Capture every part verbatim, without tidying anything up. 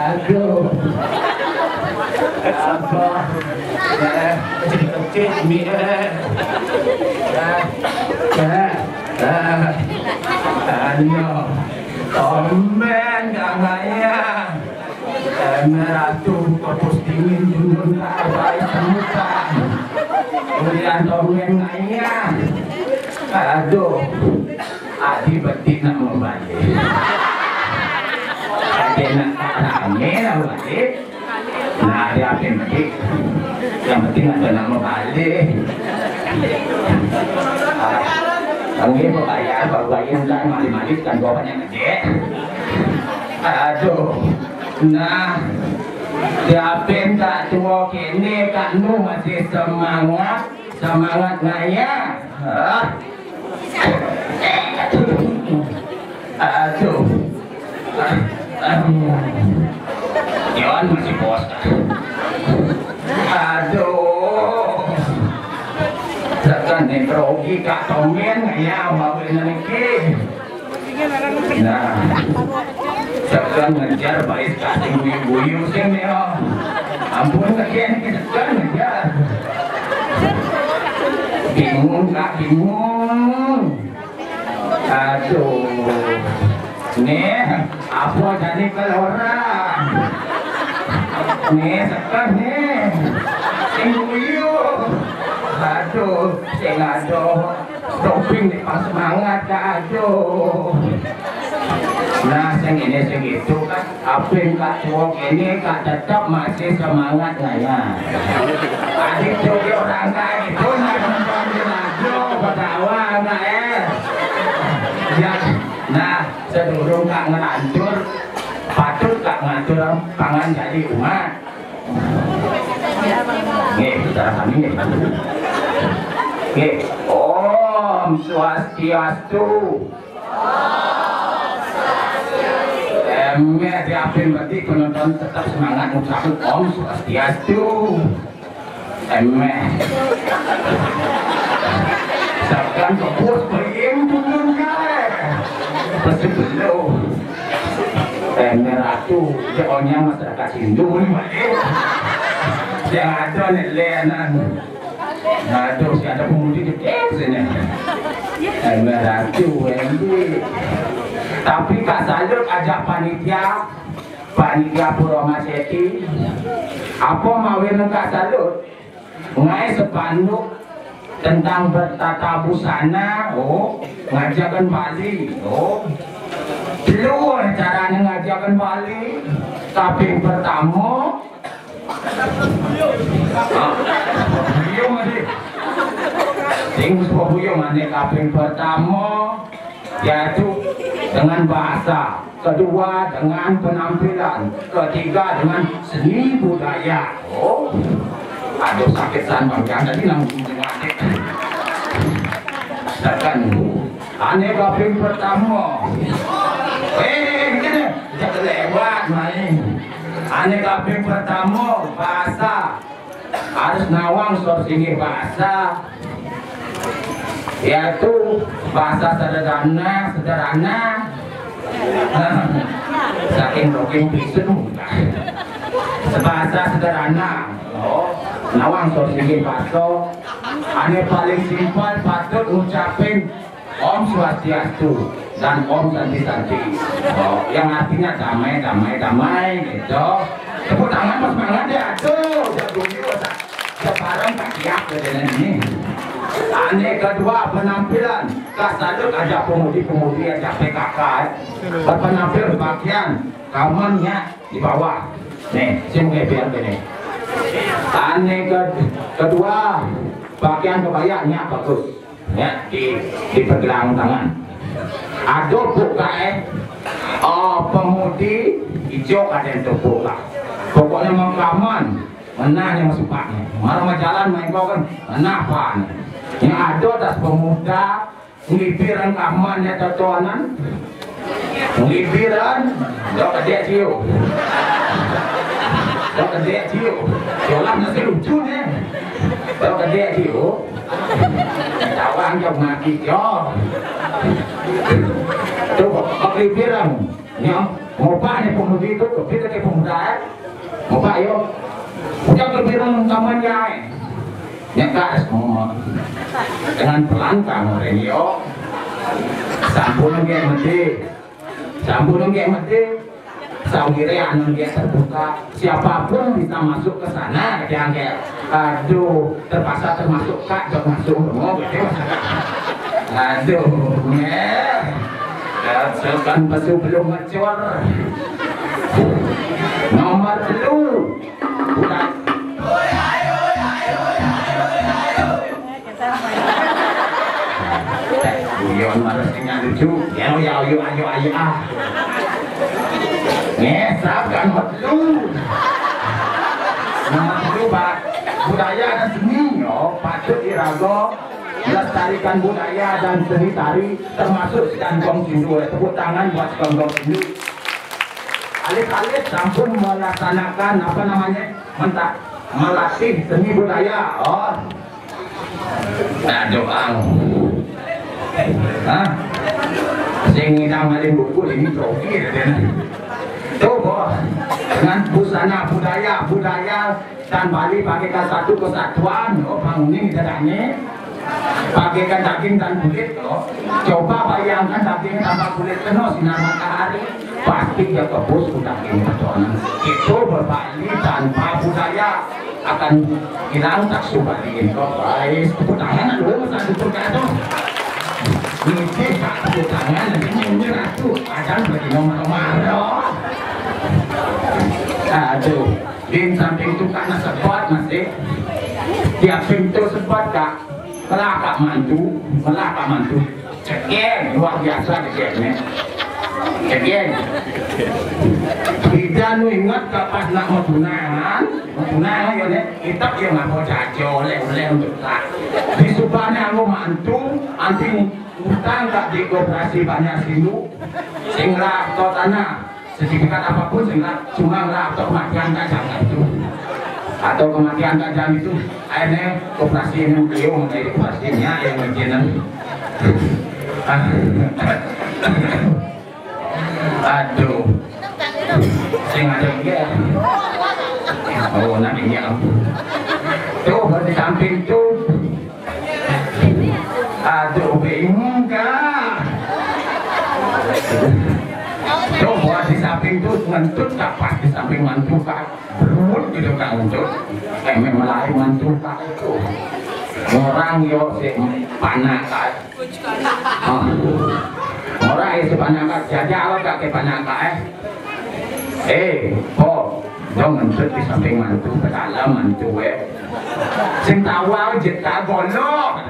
Aduh. Apa? Eh, kecil-kecil, Mi, eh. Eh, eh, eh. Ayo. Tumben gak ngayah. Eme ratu kepus dingin dundun kabai semutan. Kemudian tumben ngayah. Aduh. Adi beti nak mau balik. Adi nak rame nak balik. Nah, adi ape beti. Yang penting ada nak mau balik. Ah, kami mau bayar, baru bayar ntar mali-mali kan gua banyak gede. Aduh. Nah, siapin Kak Tuo kene, Kak Nu masih semangat, semangat ngayah. Hah? Aduh. Yon masih bos. Aduh. Tekan nih grogi Kak Tomen ya, mau ini niki. Nah, tekan ngejar baik kasih guyu-guyu sing ya. Ampun, tekan, tekan ngejar. Bingung, Kak, bingung. Aduh. Nih, apa jadi keloran? Nih, tekan nih. Sing guyu. Aduh, sing aduh. Doping nih pas semangat, Kak, aduh. Nah, sing ini, sing itu, Kak. Ape Kak Tuo kene, Kak, tetep masih semangat ngayah. Adik joget orang kayak gitu, nggak nonton di radio, ketawa, Kak, eh. Ya, nah, sedurung Kak ngelancur, patut Kak ngatur pangan jadi umat. Nggih, bicara kami nggih. Nggih. Om Swastiastu. Emeh, diapin berarti penonton tetap semangat ngucapin Om Swastiastu. Emeh. Sekarang ke bos beliin turun kae. Pasti belum. Emeh ratu, jauhnya masyarakat Hindu nih, Pak. Yang ada nih, lenan. Aduh, si ada pemudi di sini. Emang ratu, Wendy. Tapi Kak Salut ajak panitia, panitia Purama Seti. Apa mawin Kak Salut? Ngai sepanduk tentang bertata busana, oh, ngajakan Bali, oh. Dulu caranya ngajakan Bali, tapi pertama, Buyung tadi. Sing buyung ane kaping pertama, yaitu dengan bahasa, kedua dengan penampilan, ketiga dengan seni budaya. Oh, aduh sakit san bang, jangan tadi nang. Tekan ane kaping pertama. Eh, gini, jangan lewat main. Ane kaping pertama bahasa harus nawang sor singgih bahasa, yaitu bahasa sederhana, sederhana. Saking roking pisun. Bahasa sederhana. Oh, nawang sor singgih bahasa. Ane paling simpel patut ngucapin Om Swastiastu dan Om Santi Santi. Oh, yang artinya damai, damai, damai gitu. Tepuk tangan pas banget ya. Aduh, udah bunyi, udah, udah bareng tak siap ke dalam ini. Ane kedua penampilan, Kak Salut aja pemudi-pemudi aja P K K. Berpenampil pakaian kamannya di bawah. Nih, sing biar gini. Ane ke-, kedua pakaian kebayanya bagus. Ya, di, di pergelangan tangan. Aduh, buka eh. Oh, pemudi hijau ada yang tuh buka. Pokoknya mengkaman, menah yang masuk paknya. Marah jalan main kau kan, menah pan. Yang ada tas pemuda, ngibiran kaman ya totoanan. Ngibiran, dok kedek ciu. Dok kedek ciu. Jolah nasi lucu nih. Kalau gede sih, oh. Tawang jauh mati, yo. Tuh, kok, kok lipir kamu? Nyong, ngopak nih pemudi itu, kepit lagi pemuda, eh. Ngopak, yo. Udah lipir kamu ya, eh. Nyekas, ngomong. Dengan pelan kamu, Ren, yo. Sampun, nggih, mesti. Sampun, nggih, mesti. Sawire anu, nggih, terbuka. Siapapun bisa masuk ke sana, dia, nggih. Aduh, terpaksa termasuk Kak, dok masuk. Oh, gitu. Aduh, nggih. Masukkan pesu belum ngecor. Nomor telu. Udah. Guyon marah sing lucu. Ya, ya, ayo, ayo, ayo, ah. Ngesap kan hot lu. Nomor telu, Pak. Budaya dan seni, yo, patut diraga melestarikan budaya dan seni tari, termasuk Sekantong Sindu. Tepuk tangan buat Sekantong Sindu. Alit-alit sampun melaksanakan, apa namanya, mentak, melatih seni budaya. Oh. Nah, doang. Hah? Sing ngidang malin buku ini joki, katanya. Tuh, Bos. Dengan busana budaya, budaya dan Bali bagaikan satu kesatuan, oh, bangunin kita tanya. Bagaikan daging dan kulit, oh. Coba bayangkan daging tanpa kulit, kena sinar matahari, pasti dia kebus, udah ini perjuangan. Itu berbalik tanpa budaya akan hilang tak subali. Kok baik, tepuk tangan dulu, satu perkara. Ini tak tepuk tangan, nanti nyanyi ratu. Ada lagi nomor marah. Aduh, di samping itu karena sebot masih. Tiap pintu sebot, Kak. Kelakak mantu, kelakak mantu. Cegen, luar biasa cegennya. Cegen. Kita nu ingat kapan nak mau tunangan, mau tunangan ya, nih. Kita yang mau jajo, oleh-oleh untuk tak. Di subane aku mantu, anting utang tak di koperasi banyak sinu. Sing lah to tanah. Sertifikat apapun sing lah, cuma lah atau kematian tak jangan itu. Atau kematian tak jangan itu. Akhirnya koperasi ini beliau menjadi koperasinya yang ngerjain. Aduh. Sing ada iya. Oh, nak iya. Tuh, di samping tuh. Aduh, bingung, Kak. Tuh, buat di samping tuh ngentut, Kak, pas di samping mantu, Kak. Berut gitu, Kak, ngentut. Eh, memang lain mantu, Kak, itu. Orang yo si panak, Kak. Oh. Orang yo si panak, Kak. Jajal, Kak, ke panak, Kak, eh. Eh, po, dong ngentut di samping mantu, ke dalam mantu, eh. Sing tawa, jeta, golok.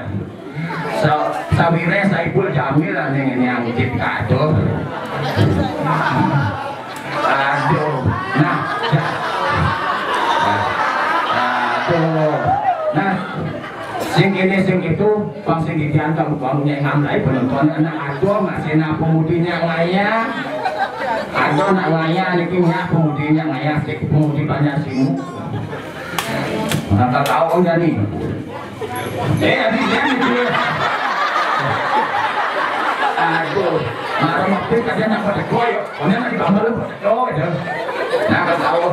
Sa-, sawire Saipul Jamil lah ning ngene, yang cipta tuh. Aduh. Nah, ja-, aduh. Nah, sing ini sing itu, bang sing didian kamu kamu nyek ngamlai penonton anak aduh masih nak pemudinya ngaya. Aduh nak ngaya niki nyak pemudinya ngaya sik pemudi banyak simu. Nggak tahu om jadi. Eh, habis dia gitu. Aduh, marah mampir katanya nak pada koyo. Pokoknya nak digambar lu pada koyo gitu. Nah, kau tahu.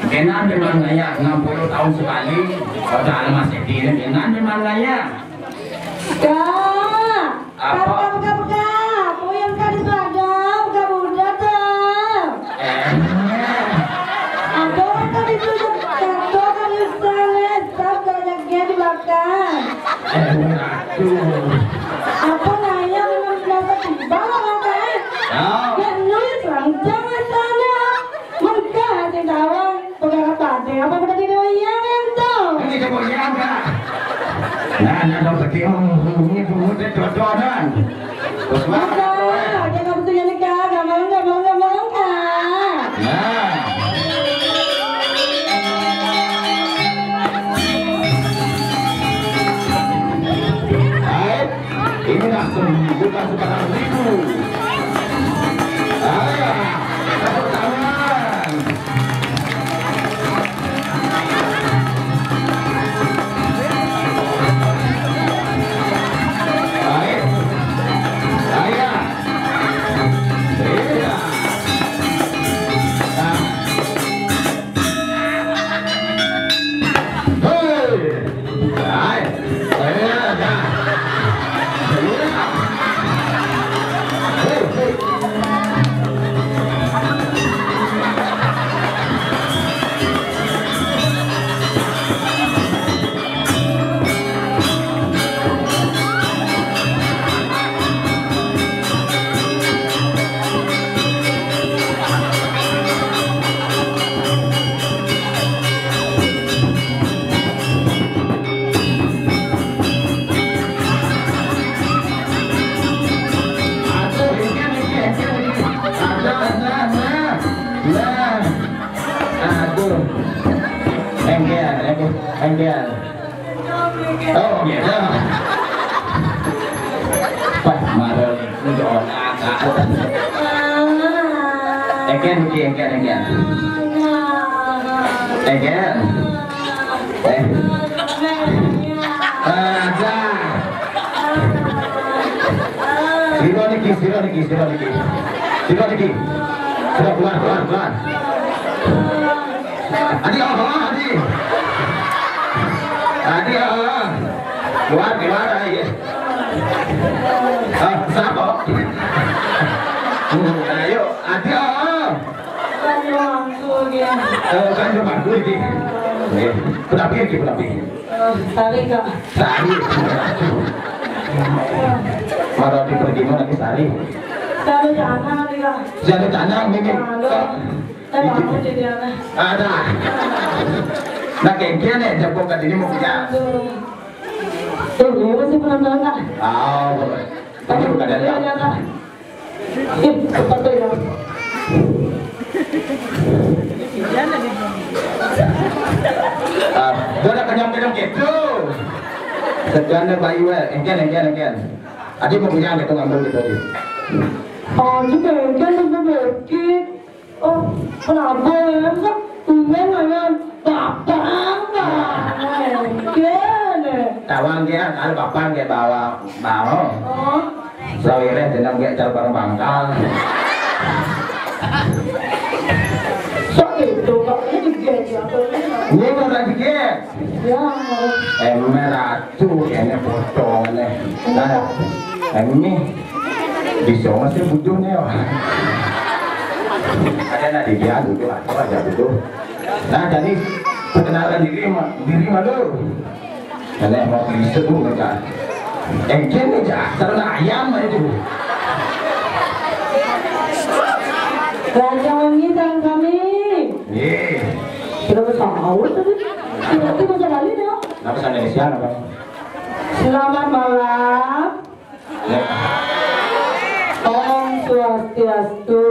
Enak memang kayak enam puluh tahun sekali. Kau dalam masih ini enak memang kayak. Kak, apa? Kak, Kak, Kak, Kak. Puyeng Kak di Padang, Kak Buda tuh. Eh. Apa Kak di Padang? Kak, Kak di sana, stop, Kak, lagi di belakang. Eh, aduh. Apa nanya memang biasa tiba lah, Kak, eh? Ya. Ya, nulis langsung ke sana. Mengkah hati tawang. Pegawai apa? Apa udah tidak yang itu? Ini coba yang enggak. Nah, nah, dong, sedih, hmm, hmm, ini bungut dia jodoh, kan? Terus makan, maka, dia nggak butuh yang nikah, nggak mau, nggak mau, nggak mau, nggak. Nah. Baik. Ini langsung bukan sembarang ribu. Ayo, tepuk tangan. Aduh. Engkel, engkel, engkel. Oh, gitu. Pas marel itu doang. Engkel, Buki, engkel, engkel. Engkel. Eh. Aja. Sira niki, sira niki, sira niki. Sira niki. Sira keluar, keluar, keluar. Adi, oh, oh, Adi. Adi, oh, oh. Keluar, keluar, ayo. Ah, siapa? Ayo, Adi, oh, oh. Kanjeng Mangku, ya. Eh, Kanjeng Mangku iki. Nggih. Punapi iki, punapi? Eh, Sari, Kak. Sari. Marani pergi mana ki Sari? Sari Canang nih, Kak. Sari Canang niki. Halo. Saya bangun jadi anak. Ada. Nah, kengkene jebok ka dini mau kerja. Aduh. Eh, ini masih pelan-pelan, Kak. Oh, boleh. Tapi bukan ada. Iya, iya, Kak. Ih, cepet tuh ya. Ah, udah kenyang-kenyang gitu. Segana bayi we, engken, engken, engken. Adi mau punya gitu, ngambil gitu, Adi. Oh, juga engken, engken, engken. Oh, kenapa ya? Kok tumben aja bapak, Bang? Engken. Tawang dia, kalau bapak dia bawa, bawa. Oh. Sawire jeneng gek cal bareng bangkal. Sok itu, Pak. Ini digaji apa? Ini mau lagi gek. Ya. Emer atu, ini potong nih. Nah, ini bisa masih butuh nih, oh. Ada nanti dia dulu, apa aja butuh. Nah, jadi perkenalan diri, ma-, diri malu. Nenek mau beli sebu mereka. Engken aja, ternak ayam aja dulu. Raja Wangi dan kami. Iya. Sudah bersahur tadi. Berarti bisa balik ya? Kenapa sana Indonesia apa? Selamat malam. Ya. Om Swastiastu.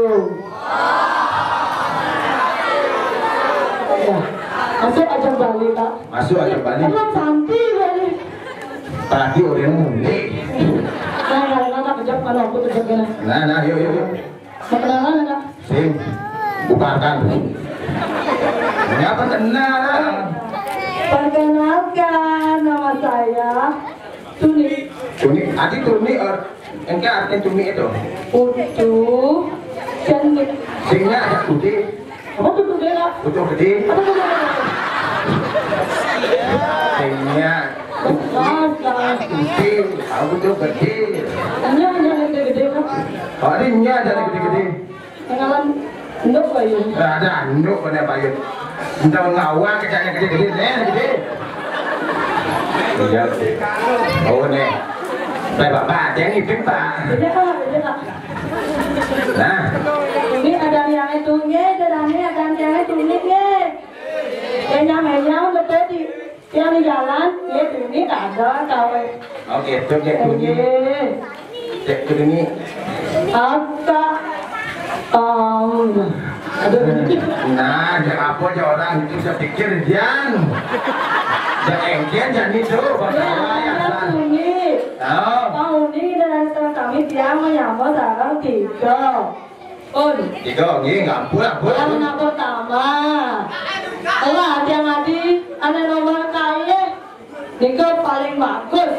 Ya. Masuk aja Bali, Kak. Masuk aja Bali. Emang cantik Bali. Tadi orang mulai. Nah, nah, nah, nah, kejap, kalau aku kejap gini. Nah, nah, yuk, yuk, yuk. Mau kenalan, Kak? Sing, bubarkan. Ini apa kenal? Perkenalkan, nama saya Tuni. Tuni, adi Tuni, eh, engke arti Tuni itu? Utuh, cantik. Singnya ada putih. Apa tuh gede, Kak? Utuh gede. Apa tuh gede? Singnya Astaga. Gede, aku tuh gede. Ini yang gede-gede, Kak. Oh, ini nya ada gede-gede. Kenalan nduk, Bayu. Ada nduk pada Bayu. Entah ngawak kecaknya gede-gede, nih gede. Iya. Oh, nih. Baik, Bapak, ada yang ngideng, Pak. Iya, Kak, iya, Kak. Nah. Ini ada yang itu, nggih, ada yang ada yang itu, nggih. Enyam-enyam, betul di Tiang di jalan, ya, ini ada, kawe. Oke, itu cek bunyi. Iya. Cek bunyi. Apa? Om. Aduh. Nah, jangan apa aja orang itu saya pikir, Jan. Jangan engken, Jan itu, Bang Ya, Jawa, ya, ya, Bang. Bunyi. Oh. Pak Uni, dari kami tiang menyambut sarang tiga. Pun. Tiga, nggih, ngampun, ampun. Yang pertama, lah, tiang adi, ane nomor kalih. Nika paling bagus.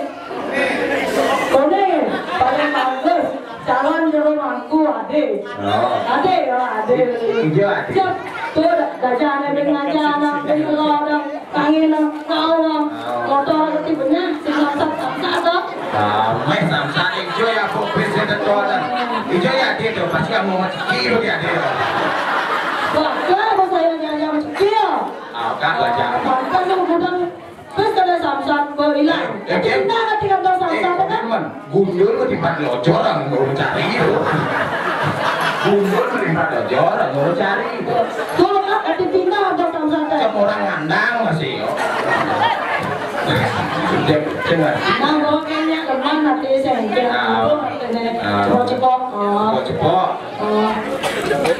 Kone paling bagus. Calon jero mangku ade. Oh. Ade ya, ade. Iya, ade. Siap. Tuh, dajah ane bing ngaca anak bing telo dong. Kangen nang, mau nang. Motor tiba nya, si Samsat, Samsat to. Ah, meh Samsat ijo ya, kok bis ya tetuanan. Ijo ya dia tuh, pasti kamu mau cekil dia dia. Wah, kenapa saya diajak cekil? Ah, kak, baca. Maka yang budang, terus kada Samsat, baru hilang. Eh, eh, eh. Pindah ke tiga belas Samsat, eh, kan? Gundul mah di tempat lojor, orang mau cari itu. Gundul mah di tempat lojor, orang mau cari itu. Tuh, kan, ada pindah ada Samsat, eh. Sama orang ngandang masih, yo. Cek, cek, Mas. Nah, bawa kayaknya teman nanti saya, ah, nanti. Ah. Cepok-cepok. Oh. Cepok-cepok. Oh.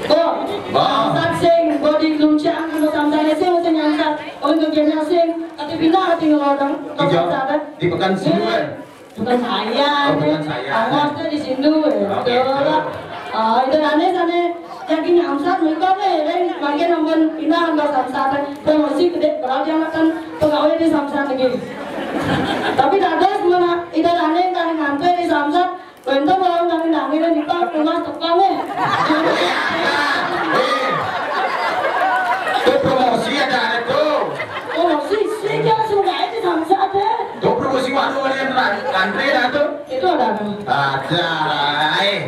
Tuh, bah. Samsat sing, bodi luncang, sama Samsat sing, masih nyangkat. Oh, itu kayaknya sing. Tapi pindah, tinggal orang. Iya. Samsat, eh. Di Pekan Sinuan. Bukan saya, oh, bukan saya. Angos tuh di Sindu, ya. Oke, betul. Betul. Oh, itu aneh sana. Jadi nyamsat, mikir nih, lain bagian nonton pindah nonton samsat. Promosi gede, kalau dia makan pegawai di samsat lagi. Tapi dados mana, itu aneh, kan ngantuk di samsat. Bentuk orang kami nangis di pang, rumah tepang, eh. Eh, itu promosi ada, ada tuh. Promosi, sih, jangan suka aja samsat, eh. Tuh promosi warung ada yang ran-, antri dah tuh. Itu ada apa? Ada, eh.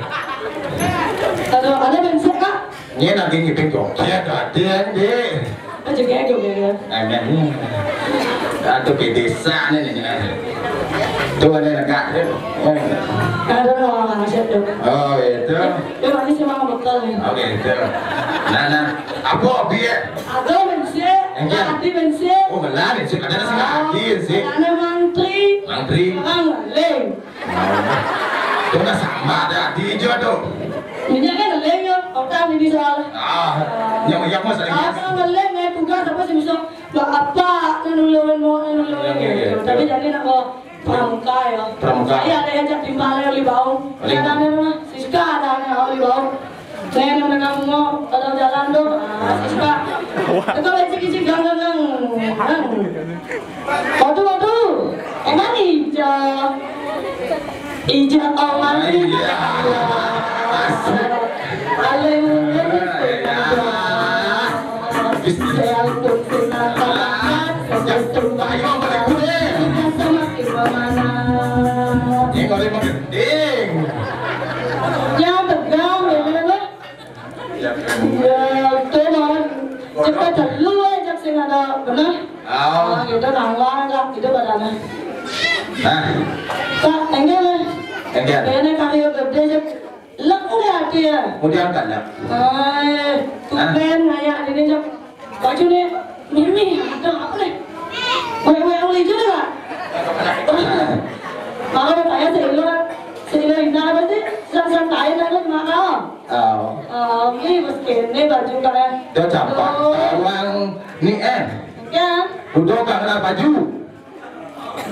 Ada, ada bensin, Kak? Ini lagi ngipin joget, ada, deh. Aja kayak gue, ya. Amin. Aduh, ke desa nih, nih. Tuh, ada, Kak. Oh. Ada orang masih tuh. Oh, itu. Ya, ini sih mau betul, nih. Oke, itu. Nah, nah. Apa, Bi, ya? Ada bensin, enggak. Ada bensin. Oh, benar, bensin. Ada nasi lagi, sih. Ada mantri. Mantri. Orang lain. Tuh nggak sama ada di hijau tuh. Minyak kan ngeleng ya, otak ini soal. Ah, yang, yang mas lagi. Apa ngeleng ya, tugas apa sih, misal, apa, nulungin mau, nulungin gitu. Iya, iya, iya. Tapi jadi nak kok pramuka ya. Pramuka. Saya ada yang jadi malah di bawah. Ada, ada, ada, Siska ada, ada di bawah. Saya menengah semua, kalau jalan tuh, ah, Siska. Itu lecik-lecik, gang, gang, gang. Gang. Waduh, waduh. Emang ijo? Ijo, oh, mati. Iya. Asik. Paling lurus. Iya. Saya pun senang banget. Saya tuh ayo, balik kuning. Kita semakin memanah. Ini kalau emang gending. Ya, tegang, ya, bener, loh. Ya, itu mah. Cepat dulu, eh, cak sing ada bener. Oh. Ah, gitu, nangwar, Kak, gitu badannya. Nah. Kak, enggak lah. Enggak. Kayaknya karya gede, cak. Lek enggak hati ya? Mau diangkat, enggak? Eh, tumben kayak ini, cak. Baju nih, Mimi, ada apa nih? Wewe uli juga, Kak? Maka bertanya seilu, seilu indah apa sih? Sang-sang kain apa, Kak? Oh. Oh, ini bos kene baju kalian. Dia campak. Tuh. Bawang ni, eh. Ya. Udah gak kena baju.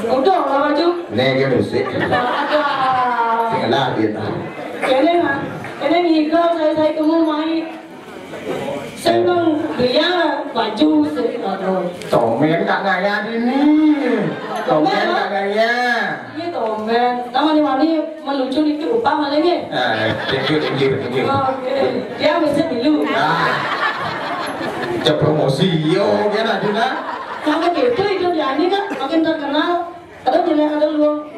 Udah lah baju. Nih, dia musik. Ada. Sing lah dia. Kene, Kak. Kene ngigo saya, saya temu mai. Seneng dia baju sih. Aduh. Tomen kak ngaya ini. Tomen kak ngaya. Iya, tomen. Namanya wani melucu nih, rupa malah nih. Eh, thank you, thank you, thank you. Oke. Dia mesti dulu. Ah. Cek promosi, yo, kan ada, nah. Kalau gitu, itu dia ini kan makin terkenal. Ada jelek, ada luang.